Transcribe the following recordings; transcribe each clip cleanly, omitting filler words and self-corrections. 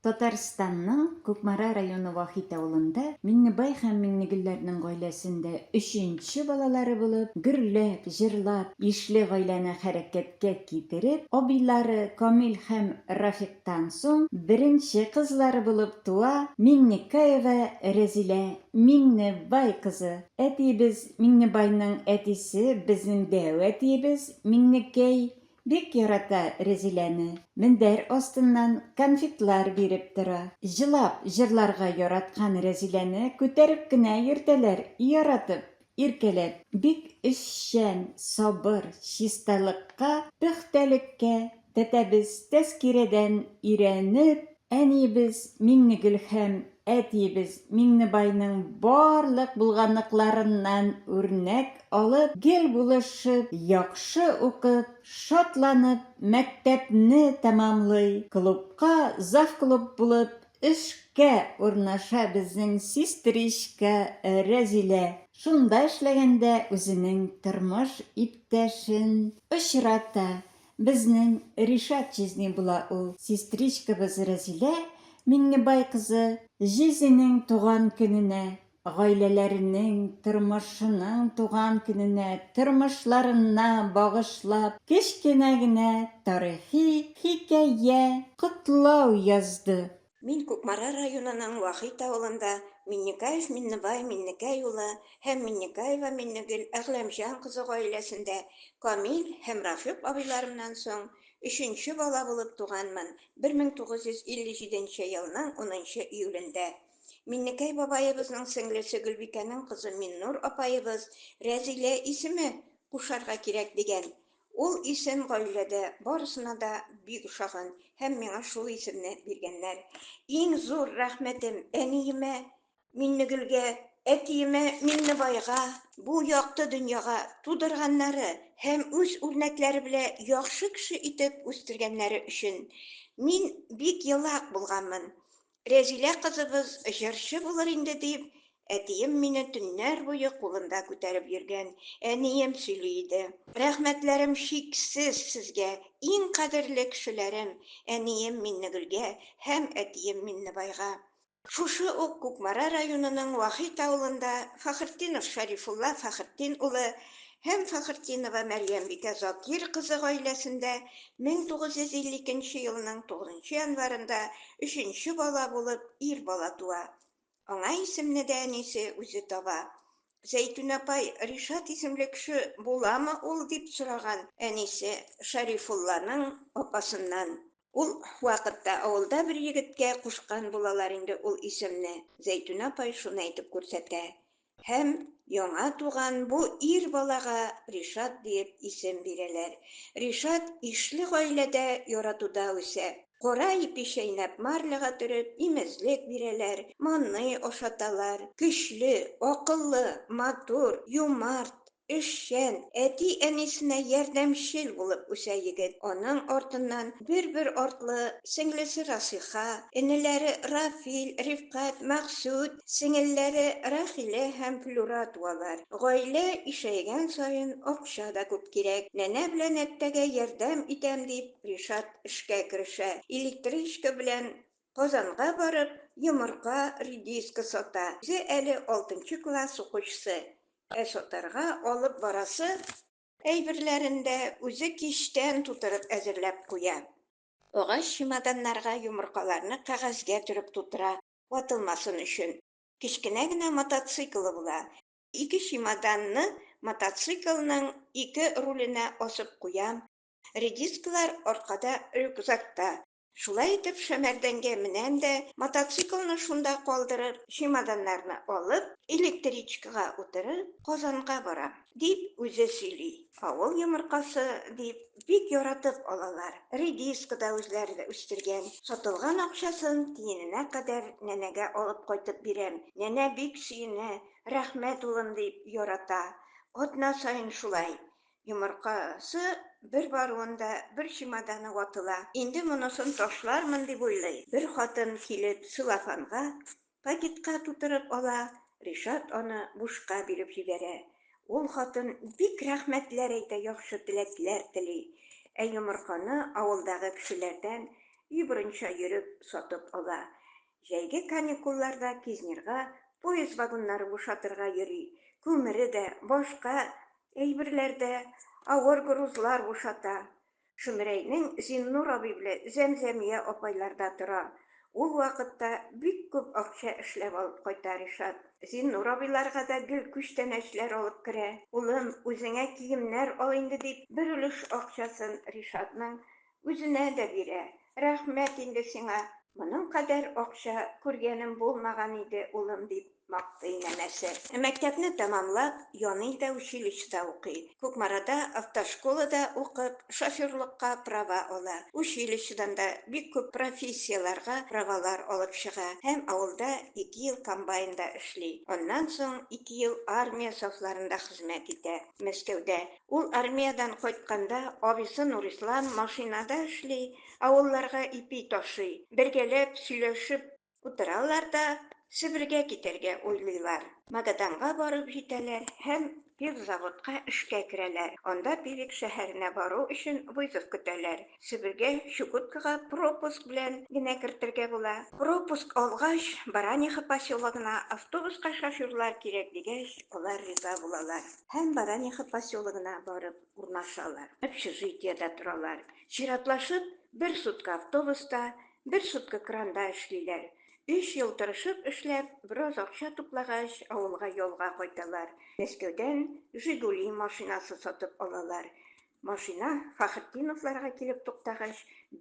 Татарстанның Кукмара районы Вахит авылында Миңнебай һәм Миңнегөлләрнең гаиләсендә өченче балалары булып, гөрләп, җырлап, ишле гаиләне хәрәкәткә китереп, абыйлары Камил һәм Рафиктан соң беренче кызлары булып туа Миңнекаева Рәзилә Миңнебай кызы. Әтиебез Миңнебайның әтисе, безнең дәү әтиебез Миңнекәй Бик ярата Рәзиләне. Мендәр астыннан конфетлар биреп тора. Җылап җырларга яраткан Рәзиләне күтәреп кенә йөртәләр, яратып, иркәләп. Бик эшчән, сабыр, чисталыкка, пөхтәлеккә тәтәбез Тәскирәдән өйрәнеп, әниебез Миңнегөл һәм Әтиебез Миңнебайның барлык булганлыкларыннан үрнәк алып, гел булышып, яхшы укып, шатланып мәктәпне тәмамлый, клубка завклуб булып эшкә урнаша безнең сестричка Рәзилә. Шунда эшләгәндә үзенең тормыш иптәшен очрата, Безнең Ришат җизни була ул. Сестричкабыз Рәзилә Миңнебай кызы җизнинең туган көненә, гаиләләренең, тормышының туган көненә, тормышларына багышлап, кечкенә генә тарихи хикәя, котлау язды. Мин Кукмара районының Вахит авылында Миннекаев Миннебай Миннекәй улы һәм Миннекаева Миннегөл Әгъләмҗан кызы гаиләсендә Камил һәм Рафикъ абыйларымнан соң өченче бала булып туганмын, 1957 нче елның унынчы июлендә. Миннекәй бабаебызның сеңлесе Гөлбикәнең кызы Миннур апаебыз Рәзилә исеме кушарга кирәк дигән. Ул исем гаиләдә барысына да бик ошаган һәм миңа шул исемне биргәннәр. Иң зур рәхмәтем әниемә, Миннегөлгә, әтиемә, Миңнебайга бу якты дөньяга тудырганнары һәм үз үрнәкләре белә яхшы кеше итеп үстергәннәре өчен. Мин бик елак булганмын. Рәзилә кызыбыз җырчы булыр инде дип, әтием мине төннәр буе кулында күтәреп йөргән, әнием сөйли иде. Рәхмәтләрем чиксез сезгә, иң кадерле кешеләрем, әнием Миннегөлгә һәм әтием Миннебайга. Шушы ук Кукмара районының Вахит авылында Фәхертдинов Шәрифулла Фәхертдин улы һәм Фәхертдинова Мәрьямбикә Закир кызы гаиләсендә 1952 нче елның тугызынчы январенда өченче бала булып ир бала туа. Аңа исемне дә әнисе үзе таба. Зәйтүнә апай, Ришат исемле кеше буламы ул, дип сораган әнисе Шәрифулланың апасыннан. Ул вакытта авылда бер егеткә кушкан булалар инде ул исемне. Зәйтүнә апай шуны әйтеп күрсәтә. Һәм яңа туган бу ир балага Ришат диеп исем бирәләр. Ришат ишле гаиләдә яратуда үсә. Кара ипи чәйнәп марляга төреп имезлек бирәләр, манный ашаталар. Көчле, акыллы, матур, юмарт, Эшчән, әти-әнисенә ярдәмчел булып үсә егет. Аның артыннан бер-бер артлы сеңлесе Расиха, энеләре Рафил, Рифкать, Мәкъсүт, сеңелләре Рәхилә һәм Флюра туалар. Гаилә ишәйгән саен акча да күп кирәк. Нәнә белән әттәгә ярдәм итәм дип, Ришат эшкә керешә. Электричка белән Казанга барып, йомырка, редиска сата. Үзе әле алтынчы класс укучысы. Ә сатарга алып барасы әйберләрен дә үзе кичтән тутырып әзерләп куя. Агач чемоданнарга йомыркаларны кәгазьгә төреп тутыра, ватылмасын өчен. Кечкенә генә мотоциклы була. Ике чемоданны мотоциклның ике руленә асып куям. Редискалар аркада рюкзакта. Шулай итеп, Шәмәрдәнгә менәм дә, мотоциклны шунда калдырып, чемоданнарны алып, электричкага утырып, Казанга барам, дип үзе сөйли. Авыл йомыркасы дип, бик яратып алалар. Редиска да үзләре дә үстергән. Сатылган акчасын тиененә кадәр нәнәгә алып кайтып бирәм. Нәнә бик сөенә, рәхмәт, улым, дип ярата. Атна саен шулай. Йомыркасы бер баруында бер чемоданы ватыла. Инде монысын ташлармын дип уйлый. Бер хатын килеп целлофанга, пакетка тутырып ала, Ришат аны бушка биреп җибәрә. Ул хатын бик рәхмәтләр әйтә, яхшы теләкләр тели. Ә йомырканы авылдагы кешеләрдән өй борынча йөреп сатып ала. Җәйге каникулларда Кизнерга поезд вагоннары бушатырга йөри. Күмере дә, башка әйберләр дә, авыр грузлар бушата. Шөмрәйнең Зиннур абый белән Зәмзәмия апайларда тора. Ул вакытта бик күп акча эшләп алып кайта Ришат. Зиннур абыйларга да гел күчтәнәчләр алып керә. Улым, үзеңә киемнәр ал инде дип, бер өлеш акчасын Ришатның үзенә дә бирә. Рәхмәт инде сиңа, моның кадәр акча күргәнем булмаган иде, улым, дип мактый нәнәсе. Мәктәпне тәмамлап, Яныйда училищеда укый. Кукмарада автошколада укып, шоферлыкка права ала. Училищедан да бик күп профессияләргә правалар алып чыга һәм авылда ике ел комбайнда эшли. Аннан соң ике ел армия сафларында хезмәт итә. Мәскәүдә. Ул армиядән кайтканда, абыйсы Нурислам машинада эшли, авылларга ипи ташый. Бергәләп сөйләшеп утыралар да, Себергә китәргә уйлыйлар. Магаданга барып җитәләр һәм пивзаводка эшкә керәләр. Анда Певек шәһәренә бару өчен вызов көтәләр. Себергә Чукоткага пропуск белән генә кертергә була. Пропуск алгач, Бараниха поселогына автобуска шоферлар кирәк дигәч, алар риза булалар. Һәм Бараниха поселогына барып урнашалар. Общежитиедә торалар. Чиратлашып, бер сутка автобуста, бер сутка кранда эшлиләр. Өч ел тырышып эшләп, бераз акча туплагач, авылга ялга кайталар. Мәскәүдән Жигули машинасы сатып алалар. Машина Фәхретдиновларга килеп туктагач,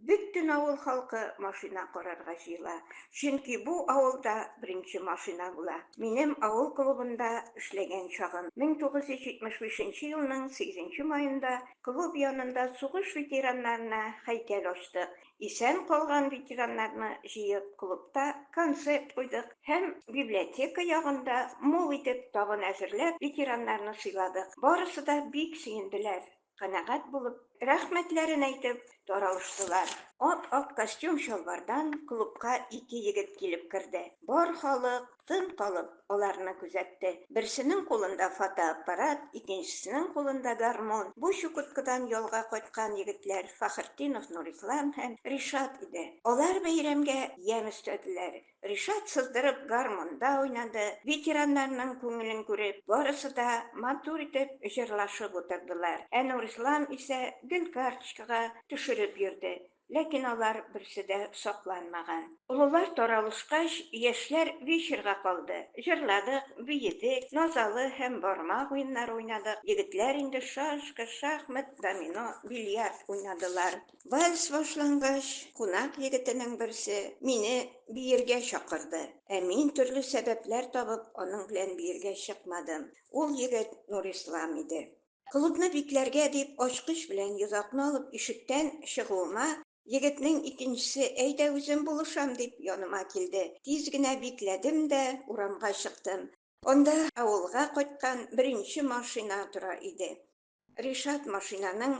бөтен авыл халкы машина карарга җыела. Чөнки бу авылда беренче машина була. Минем авыл клубында эшләгән чагым. 1975 елның 8 маенда клуб янында сугыш ветераннарына һәйкәл ачтык. Исән калган ветераннарны җыеп, клубта концерт куйдык һәм библиотека ягында мул итеп табын әзерләп, ветераннарны сыйладык. Барысы да бик сөенделәр, канәгать булып, рәхмәтләрен әйтеп таралыштылар. Ап-ак костюм-чалбардан клубка ике егет килеп керде. Бар халык тын калып, аларны күзәтте. Берсенең кулында фотоаппарат, икенчесенең кулында гармун. Бу Чукоткадан ялга кайткан егетләр Фәхретдинов Нурислам һәм Ришат иде. Алар бәйрәмгә ямь өстәделәр. Ришат сыздырып гармунда уйнады, ветераннарның күңелен күреп, барысы да матур итеп җырлашып утырдылар. Ә Нурислам исә гел карточкага төшереп йөрде. Ләкин алар берсе дә сакланмаган. Олылар таралышкач, яшьләр вечерга калды. Җырладык, биедек, назалы һәм бармак уеннары уйнадык. Егетләр инде шашка, шахмат, домино, бильярд уйнадылар. Вальс башлангач, кунак егетенең берсе мине биергә чакырды. Ә мин төрле сәбәпләр табып, аның белән биергә чыкмадым. Ул егет Нурислам иде. Клубны бикләргә дип ачкыч белән йозакны алып ишектән чыгуыма, егетнең икенчесе, әйдә үзем булышам дип яныма килде. Тиз генә бикләдем дә урамга чыктым. Анда авылга кайткан беренче машина тора иде. Ришат машинаның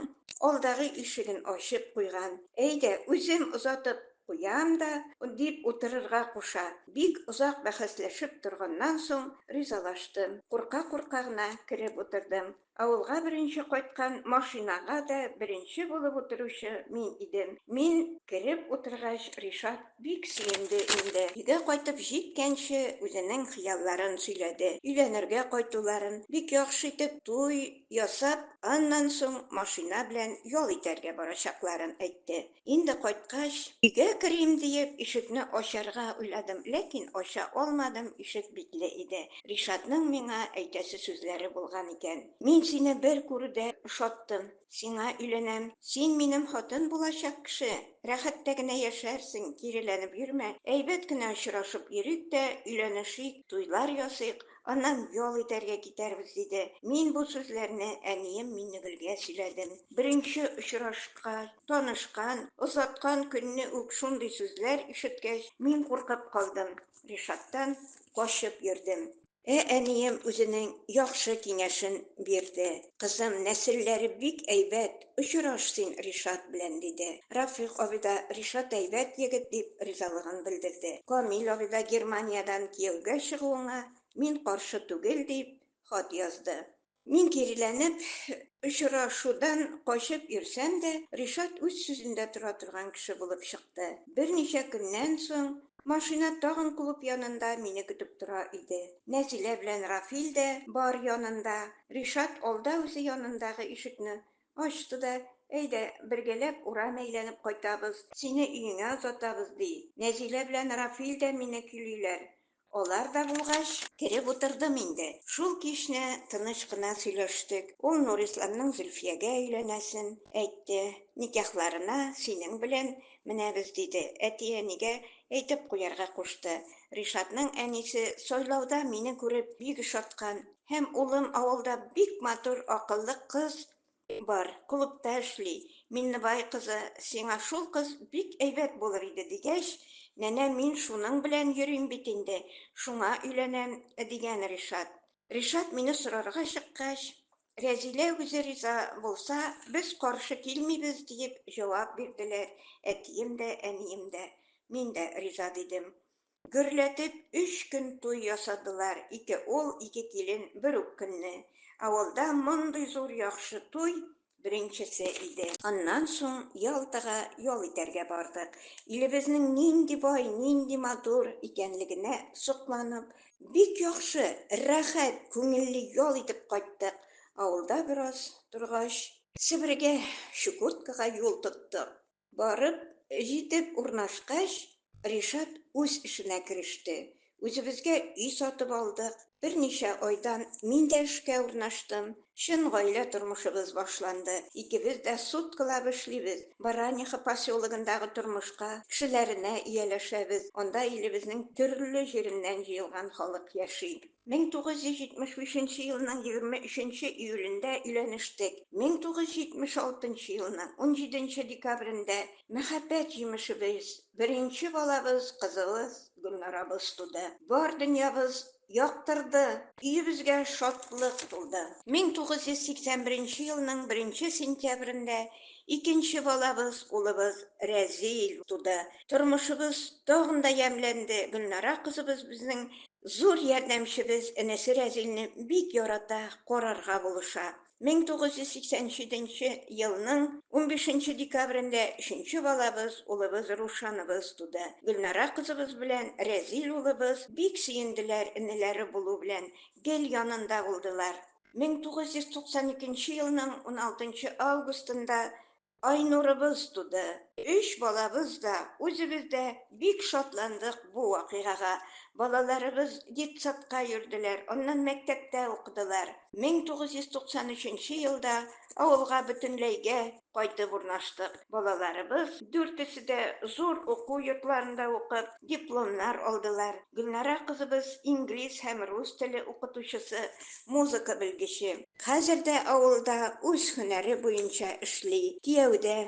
алдагы ишеген ачып куйган. Әйдә, үзем озатып куям да, дип утырырга куша. Бик озак бәхәсләшеп торганнан соң ризалаштым. Курка-курка гына кереп утырдым. Авылга беренче кайткан машинага да беренче булып утыручы мин идем. Мин кереп утыргач, Ришат бик сөенде инде. Өйгә кайтып җиткәнче үзенең хыялларын сөйләде. Өйләнергә кайтуларын, бик яхшы итеп туй ясап, аннан соң машина белән ял итәргә барачакларын әйтте. Инде кайткач, өйгә керим диеп, ишекне ачарга уйладым, ләкин ача алмадым, ишек бикле иде. Ришатның миңа әйтәсе сүзләре булган икән. Мин сине бер күрүдә ошаттым, сиңа өйләнәм. Син минем хатын булачак кеше, рәхәттә генә яшәрсең, киреләнеп йөрмә. Әйбәт кенә очрашып йөрик тә, өйләнешик, туйлар ясыйк, аннан ял итәргә китәрбез, диде. Мин бу сүзләрне әнием Миннегөлгә сөйләдем. Беренче очрашкач, танышкан, озаткан көнне үк шундый сүзләр ишеткәч, мин куркып калдым, Ришаттан качып йөрдем. Ә әнием үзенең яхшы киңәшен бирде. Кызым, нәселләре бик әйбәт, очраш син Ришат белән, диде. Рафыйк абый да Ришат әйбәт егет дип ризалыгын белдерде. Камил абый да Германиядән кияүгә чыгуыңа мин каршы түгел дип хат язды. Мин киреләнеп, очрашудан качып йөрсәм дә, Ришат үз сүзендә тора торган кеше булып чыкты. Берничә көннән соң, машина тагын клуб янында мине көтеп тора иде. Нәзилә белән Рафил дә бар янында. Ришат алда үзе янындагы ишекне ачты да, Әйдә, бергәләп урам әйләнеп кайтабыз, сине өеңә озатабыз, ди. Нәзилә белән Рафил дә мине көйлиләр. Алар да булгач, кереп утырдым инде. Шул кичне тыныч кына сөйләштек. Ул Нурисламның Зөлфиягә өйләнәсен әйтте. Никахларына синең белән менәбез, диде. Әти-әнигә әйтеп куярга кушты. Ришатның әнисе сайлауда мине күреп бик ошаткан һәм улым авылда бик матур, акыллы кыз Бар, клубта эшли, Миннебай кызы, сиңа шул кыз бик әйбәт булыр иде, дигәч, нәнә мин шуның белән йөрим бит инде, шуңа өйләнәм, дигән Ришат. Ришат мине сорарга чыккач, Рәзилә үзе риза булса, без каршы килмибез, диеп җавап бирделәр әтием дә, әнием дә. Мин дә риза дидем. Гөрләтеп өч көн туй ясадылар, ике ул, ике килен бер үк көнне. Авылда мондый зур яхшы туй беренчесе иде. Аннан соң Ялтага ял итәргә бардык. Илебезнең нинди бай, нинди матур икәнлегенә сокланып, бик яхшы, рәхәт, күңелле ял итеп кайттык. Авылда бераз торгач, Себергә, Чукоткага юл тоттык. Барып җитеп урнашкач, Ришат үз эшенә кереште. Үзебезгә өй сатып алдык. Берничә айдан мин дә эшкә урнаштым. Чын гаилә тормышыбыз башланды. Икебез дә суткалап эшлибез. Бараниха поселогындагы тормышка, кешеләренә ияләшәбез. Анда илебезнең төрле җиреннән җыелган халык яши. 1975 нче елның 23 нче июлендә өйләнештек. 1976 нчы елның 17 нче декабрендә мәхәббәт җимешебез, беренче балабыз, кызыбыз Гөлнарабыз туды. Бар дөньябыз яктырды, өебезгә шатлык тулды. 1981 нче елның беренче сентябрендә икенче балабыз, улыбыз Рәзил туды. Тормышыбыз тагын да ямьләнде, Гөлнара кызыбыз безнең Зур ярдәмчебез энесе Рәзилне бик ярата, карарга булыша. 1987 нче елның унбишенче декабрендә өченче балабыз, улыбыз Рушаныбыз туды. Гөлнара кызыбыз белән Рәзил улыбыз бик сөенделәр энеләре булу белән, гел янында булдылар. 1992 нче елның уналтынчы августында Айнурыбыз туды. Өч балабыз да, үзебез дә бик шатландык бу вакыйгага. Балаларыбыз детсадка йөрделәр, аннан мәктәптә укыдылар. 1993 нче елда авылга бөтенләйгә кайтып урнаштык. Балаларыбыз дүртесе дә зур уку йортларында укып, дипломнар алдылар. Гөлнара кызыбыз инглиз һәм рус теле укытучысы, музыка белгече. Хәзер дә авылда үз һөнәре буенча эшли. Кияүдә.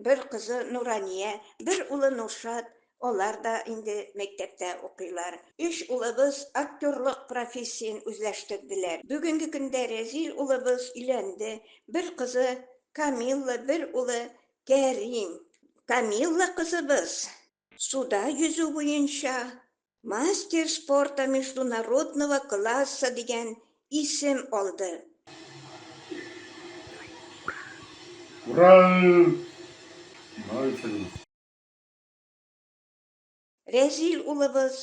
Бер кызы Нурания, бер улы Нуршат, алар да инде мәктәптә укыйлар. Өч улыбыз актерлык профессиен үзләштерделәр. Бүгенге көндә Рәзил улыбыз өйләнде, бер кызы Камилла, бер улы Кәрим. Камилла кызыбыз суда йөзү буенча Мастер спорта международного класса дигән исем алды. Ура! Молодцы! Рәзил улыбыз,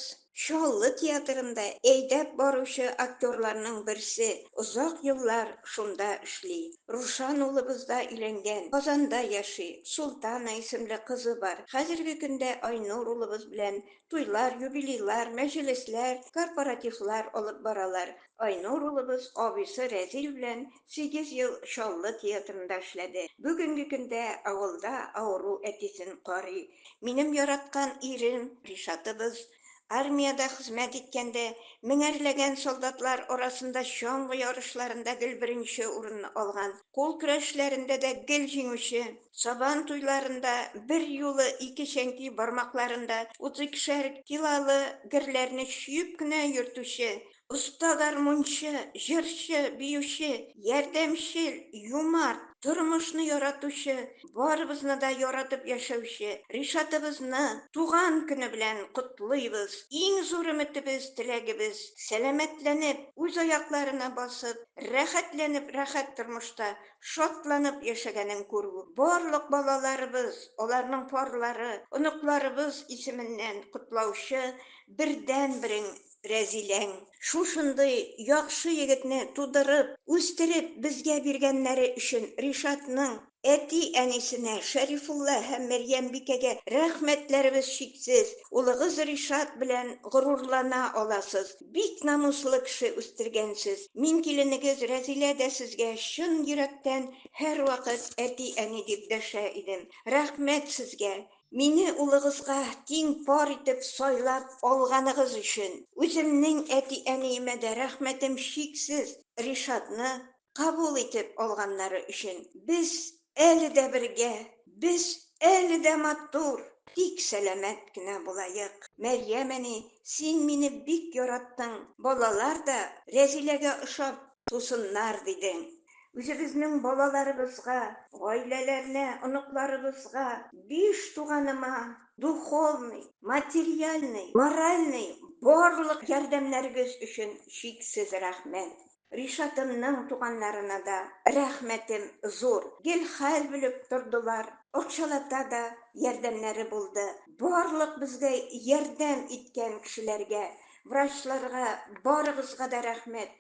Чаллы театрында әйдәп баручы актерларның берсе, озак еллар шунда эшли. Рушан улыбыз да өйләнгән, Казанда яши, Султана исемле кызы бар. Хәзерге көндә Айнур улыбыз белән туйлар, юбилейлар, мәҗелесләр, корпоративлар алып баралар. Айнур улыбыз абыйсы Рәзил белән сигез ел Чаллы театрында эшләде. Бүгенге көндә авылда авыру әтисен карый. Минем яраткан ирем Ришатыбыз армиядә хезмәт иткәндә, меңәрләгән солдатлар арасында чаңгы ярышларында гел беренче урынны алган, кул көрәшләрендә дә гел җиңүче, Сабан туйларында берьюлы ике чәнти бармакларында утызикешәр килолы герләрне чөеп кенә йөртүче, оста гармунчы, җырчы, биюче, ярдәмчел, юмарт. Тормышны яратучы, барыбызны да яратып яшәүче Ришатыбызны туган көне белән котлыйбыз. Иң зур өметебез, теләгебез, сәламәтләнеп, үз аякларына басып, рәхәтләнеп рәхәт тормышта шатланып яшәгәнен күрү. Барлык балаларыбыз, аларның парлары, оныкларыбыз исеменнән котлаучы бердәнберең Рәзиләң. Шушындый яхшы егетне тудырып, үстереп безгә биргәннәре өчен Ришатның әти-әнисенә, Шәрифулла һәм Мәрьямбикәгә рәхмәтләребез чиксез. Улыгыз Ришат белән горурлана аласыз. Бик намуслы кеше үстергәнсез. Мин киленегез Рәзилә дә сезгә чын йөрәктән һәрвакыт әти-әни дип дәшә идем. Рәхмәт сезгә! Мине улыгызга тиң пар итеп сайлап алганыгыз өчен. Үземнең әти-әниемә дә рәхмәтем чиксез, Ришатны кабул итеп алганнары өчен. Без әле дә бергә, без әле дә матур, тик сәламәт кенә булаек. Мәрьям әни, син мине бик яраттың, балалар да Рәзиләгә ошап тусыннар, дидең. Үзебезнең балаларыбызга, гаиләләренә, оныкларыбызга, биш туганыма духовный, материальный, моральный барлык ярдәмнәрегез өчен чиксез рәхмәт. Ришатымның туганнарына да рәхмәтем зур. Гел хәл белеп тордылар, акчалата да ярдәмнәре булды. Барлык безгә ярдәм иткән кешеләргә, врачларга, барыгызга да рәхмәт.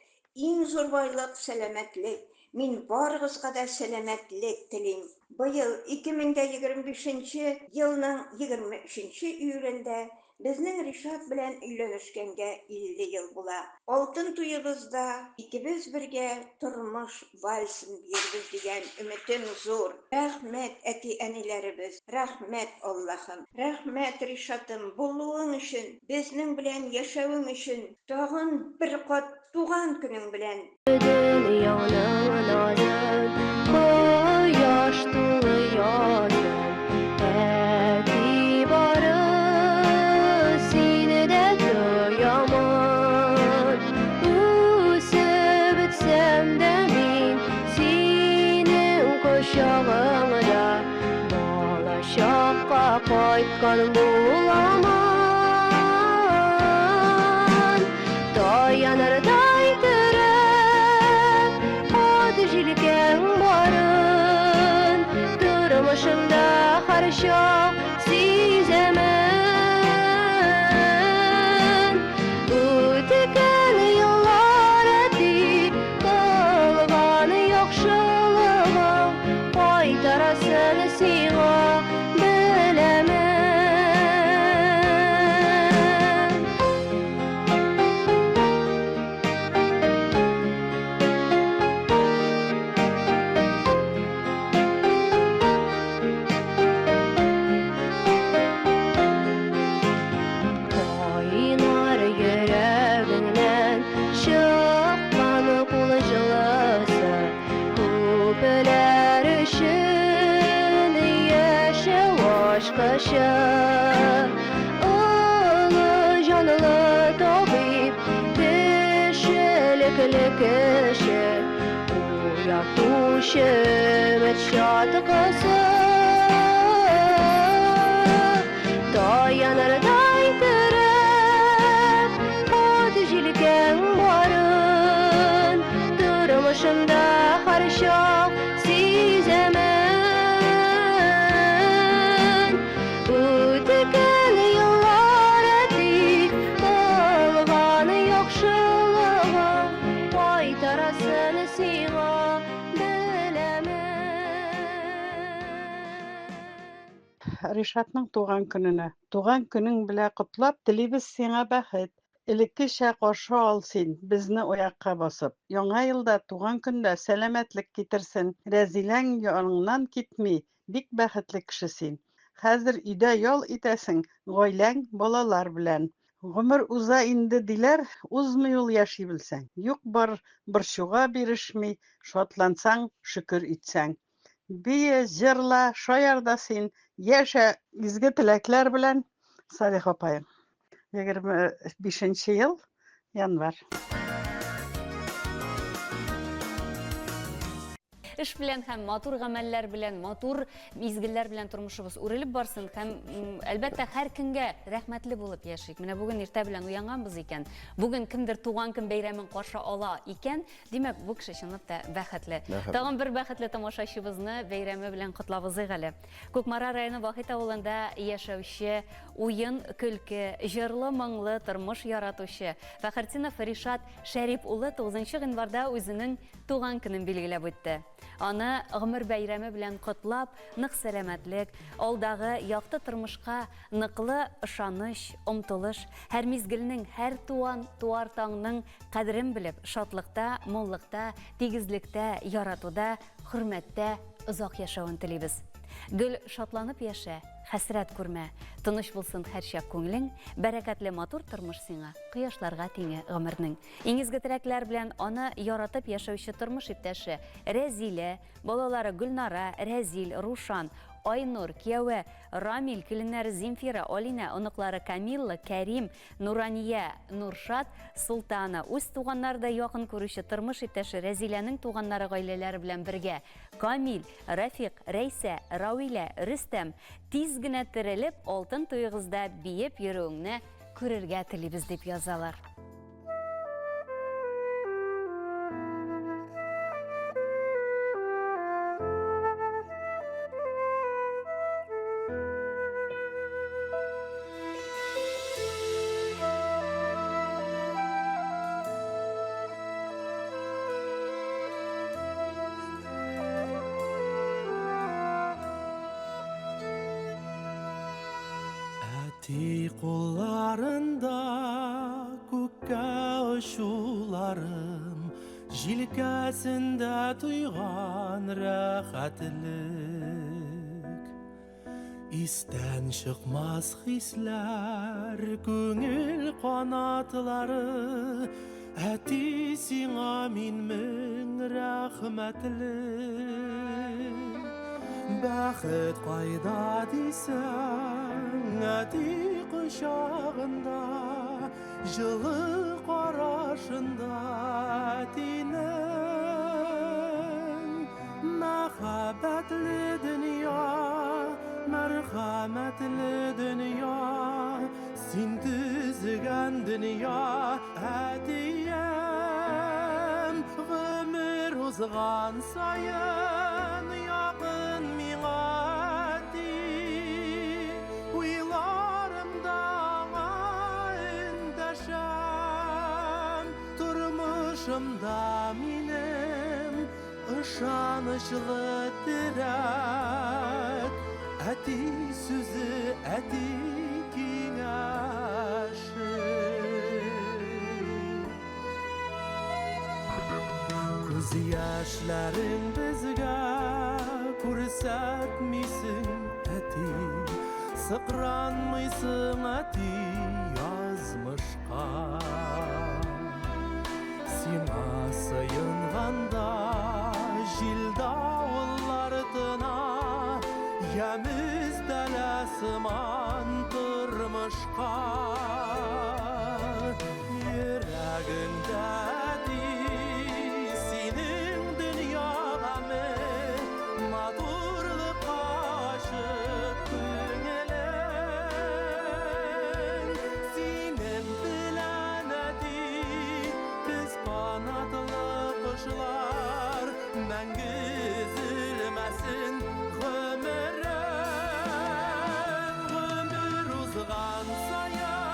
Иң зур байлык, сәламәтлек. Мин барыгызга да сәламәтлек телим. Быел, 2025 нче елның 23 нче июлендә безнең Ришат белән өйләнешкәнгә 50 ел була. Алтын туебызда икебез бергә тормыш вальсын биербез дигән өметем зур. Рәхмәт, әти-әниләребез, рәхмәт, Аллаһым. Рәхмәт, Ришатым, булуың өчен, безнең белән яшәвең өчен. Тагын бер кат туган көнең белән! Дөньяның назын, кояш тулы язын, Әти бары сине дә тоямын. Үсеп бетсәм дә мин синең кочагыңда Балачакка кайткан буламын. Таянырдай терәк, ат җилкәң барын, Тормышымда һәрчак сизәмен. Үткән еллар әти, кылган яхшылыгың, Кайтарасын сиңа беләмен. Кайнар йөрәгеңнән чыккан кул җылысы Күпләр өчен яшәү ачкычы. Олы җанлы табиб, кешелекле кеше, Уятучы өмет чаткысы. Таянырдай терәк, ат җилкәң барын, Тормышымда һәрчак сизәмен. Үткән еллар әти, кылган яхшылыгың, Кайтарасын сиңа беләмен. Ришатның туган көненә. Туган көнең белә котлап, телибез сиңа бәхет. Элеккечә каршы ал син безне аякка басып. Яңа ел да, туган көн дә сәламәтлек китерсен. Рәзиләң яныңнан китми, бик бәхетле кеше син. Хәзер өйдә ял итәсең, гаиләң, балалар белән. Гомер уза инде диләр, узмый ул яши белсәң. Юк-бар борчуга бирешми, шатлансаң, шөкер итсәң. Бие, җырла, шаяр да син, яшә изге теләкләр белән, Салих апаем. 25 ел, январь. Эш белән һәм матур гамәлләр белән, матур мизгелләр белән тормышыбыз үрелеп барсын һәм, әлбәттә, һәр көнгә рәхмәтле булып яшик. Менә бүген иртә белән уянганбыз икән, бүген кемдер туган көн бәйрәмен каршы ала икән, димәк, бу кеше чынлап та бәхетле. Тагын бер бәхетле тамашачыбызны бәйрәме белән котлап узыйк әле. Кукмара районы Вахит авылында яшәүче уен, көлке, җырлы-моңлы тормыш яратучы Фәхертдинов Ришат Шәрип улы 9 гыйнварда үзенең туган көнен билгеләп үтте. Аны гомер бәйрәме белән котлап, нык сәламәтлек, алдагы якты тормышка ныклы ышаныч, омтылыш, һәр мизгелнең, һәр туан туар таңның кадерен белеп, шатлыкта, муллыкта, тигезлектә, яратуда, хөрмәттә озак яшәвен телибез. Гел шатланып яшә, хәсрәт күрмә, тыныч булсын һәрчак күңелең, бәрәкәтле матур тормыш сиңа, кояшларга тиңе гомернең. Иң изге теләкләр белән аны яратып яшәүче тормыш иптәше Рәзилә, балалары Гөлнара, Рәзил, Рушан, Айнур, кияве Рамил, киленнәре Земфира, Алинә, оныклары Камилла, Кәрим, Нурания, Нуршат, Султана, үз туганнарыдай якын күрүче тормыш иптәше Рәзиләнең туганнары гаиләләре белән бергә Камил, Рафик, Рәйсә, Равилә, Рөстәм, тиз генә терелеп, алтын туегызда биеп йөрүеңне күрергә телибез, дип язалар. Әти кулларында күккә очуларым, җилкәсендә тойган рәхәтлек. Истән чыкмас хисләр, күңел канатлары, әти сиңа мин мең рәхмәтле. Бәхет кайда дисәң, әти кочагында, җылы карашында әтинең. Мәхәббәтле дөнья, мәрхәмәтле дөнья, син төзегән дөнья, әтием. Гомер узган саен якын миңа әти, уйларымда аңа эндәшәм. Тормышымда минем ышанычлы терәк, әти сүзе, әти киңәше. Күз яшьләрең безгә күрсәтмисең, әти, сыкранмыйсың, әти, язмышка. Сиңа сыенганда җил-давыллар тына, ямь өстәлә сыман тормышка. Йөрәгеңдә, әти, синең дөнья гаме, матурлыкка ачык күңелең. Синең белән, әти, без канатлы кошлар, мәңге өзелмәсен гомерең. Гомер узган саен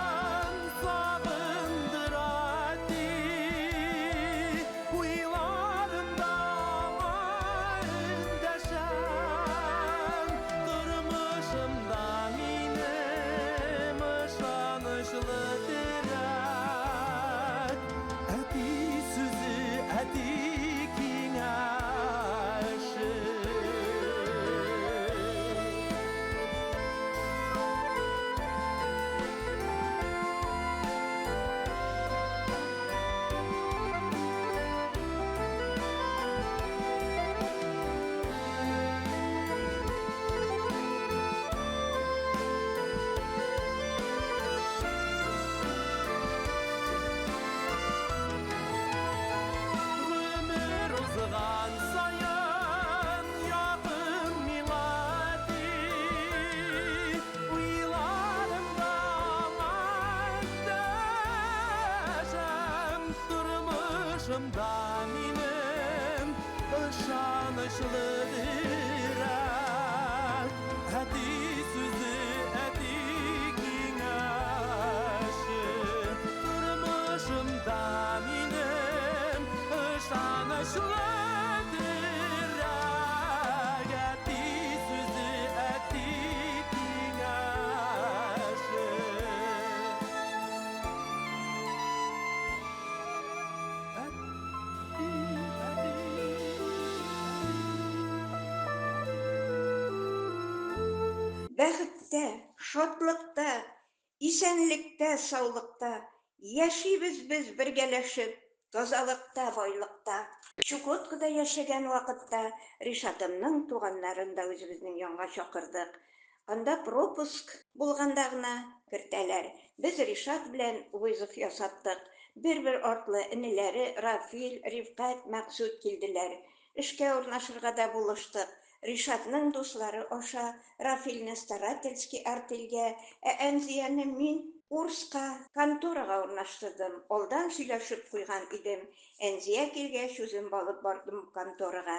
Тормышымда минем ышанычлы терәк. Әти сүзе, әти киңәше. Тормышымда минем ышанычлы терәк. Әти сүзе, әти киңәше. Бәхеттә, шатлыкта, исәнлектә, саулыкта яшибез без бергәләшеп, тазалыкта, байлыкта. Чукоткада яшәгән вакытта Ришатымның туганнарын да үзебезнең янга чакырдык. Анда пропуск булганда гына кертәләр. Без Ришат белән вызов ясаттык. Бер-бер артлы энеләре Рафил, Рифкать, Мәкъсүт килделәр. Эшкә урнашырга да булыштык. Ришатның дуслары аша Рафилне старательский артельгә, ә Әнзияне мин Курска конторага урнаштырдым. Алдан сөйләшеп куйган идем. Әнзия килгәч, үзем балып бардым конторага.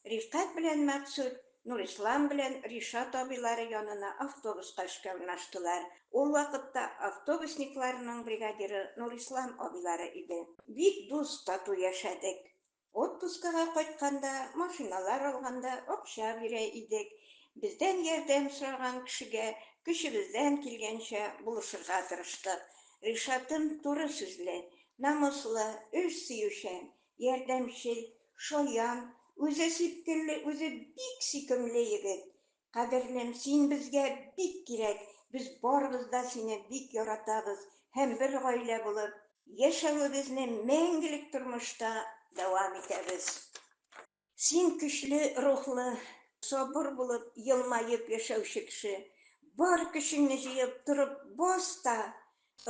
Рифкать белән Мәкъсүт Нурислам белән Ришат абыйлары янына автобуска эшкә урнаштылар. Ул вакытта автобусникларның бригадиры Нурислам абыйлары иде. Бик дус, тату яшәдек. Отпускыга кайтканда, машиналар алганда акча бирә идек. Бездән ярдәм сораган кешегә көчебездән килгәнчә булышырга тырыштык. Ришатым туры сүзле, намуслы, эш сөючән, ярдәмчел, шаян, үзе сипкелле, үзе бик сөйкемле егет. Кадерлем, син безгә бик кирәк, без барыбыз да сине бик яратабыз һәм бер гаилә булып яшәвебезне мәңгелек тормышта дәвам итәбез. Син көчле рухлы, сабыр булып, елмаеп яшәүче кеше. Бар көчеңне җыеп торып бас та,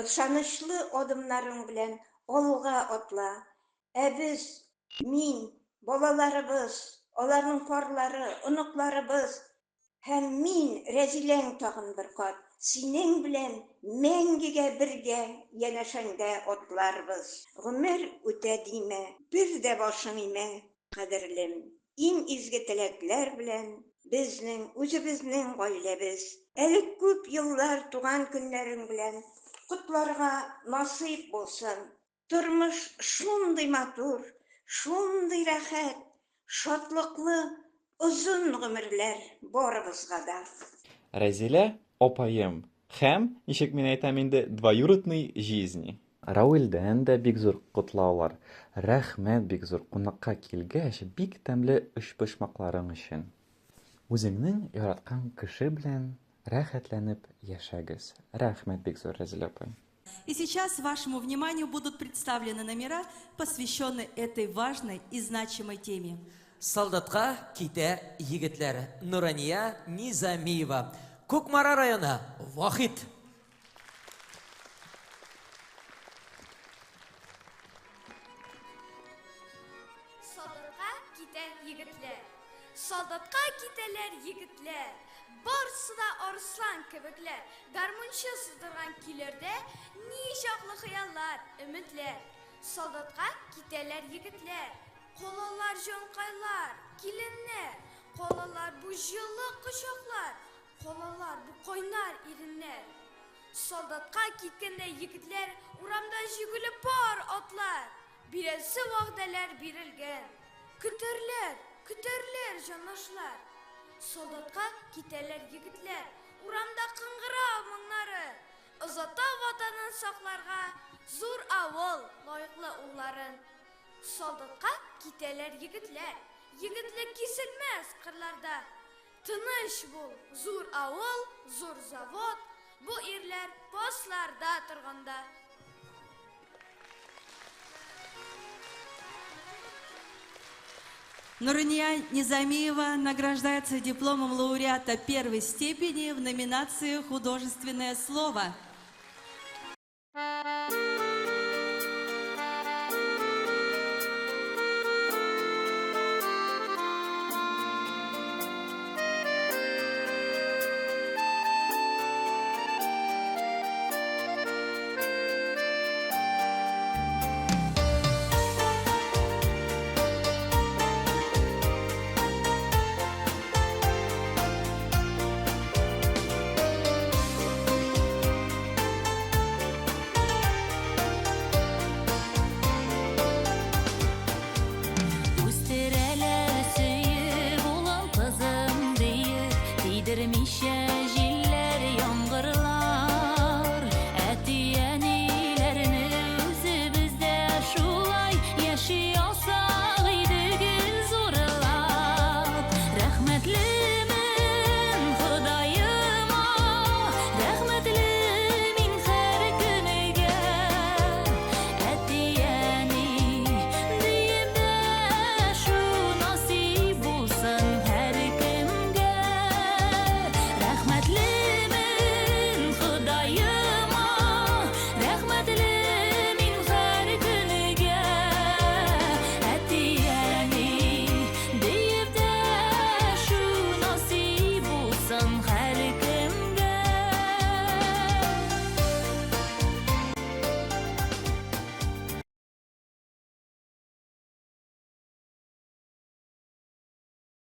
ышанычлы адымнарың белән алга атла. Ә без, мин, балаларыбыз, аларның парлары, оныкларыбыз һәм мин, Рәзиләң тагын бер кат, синең белән мәңгегә бергә янәшәңдә атларбыз. Гомер үтә димә, бер дә башың имә, кадерлем. Иң изге теләкләр белән безнең үзебезнең гаиләбез. Әле күп еллар туган көннәрең белән котларга насыйп булсын. Тормыш шундый матур, шундый рәхәт, шатлыклы озын гомерләр барыбызга да. Рәзилә апаем һәм, ничек мин әйтәм инде, двоюродный җизни. Рауилдән дә бик зур котлаулар. Рәхмәт бик зур кунакка килгәч, бик тәмле өчпочмакларың өчен. Үзеңнең яраткан кеше белән рәхәтләнеп яшәгез. Рәхмәт бик зур, Рәзилә апай. И сейчас вашему вниманию будут представлены номера, посвященные этой важной и значимой теме. Солдатка китә егетләр. Нурания Низамиева. Кукмара районы, Вахит. Солдатка китә егетләр. Солдатка китәләр егетләр. Барысы да арыслан кебекләр. Гармунчы сыздырган көйләрдә ни чаклы хыяллар, өметләр. Солдатка китәләр егетләр. Калалар җанкайлар, киленнәр. Калалар бу җылы кочаклар. Калалар бу кайнар иреннәр. Солдатка киткәндә егетләр урамда җигүле пар атлар. Бирәсе вәгъдәләр бирелгән. Көтәрләр, көтәрләр җандашлар. Солдатка китәләр егетләр. Урамда кыңгырау моңнары. Озата ватанын сакларга зур авыл лаеклы улларын. Солдатка китәләр егетләр. Егетлек киселмәс кырларда. Тыныч бул, зур авыл, зур завод, бу ирләр постларда торганда. Нурания Низамиева награждается дипломом лауреата первой степени в номинации «Художественное слово».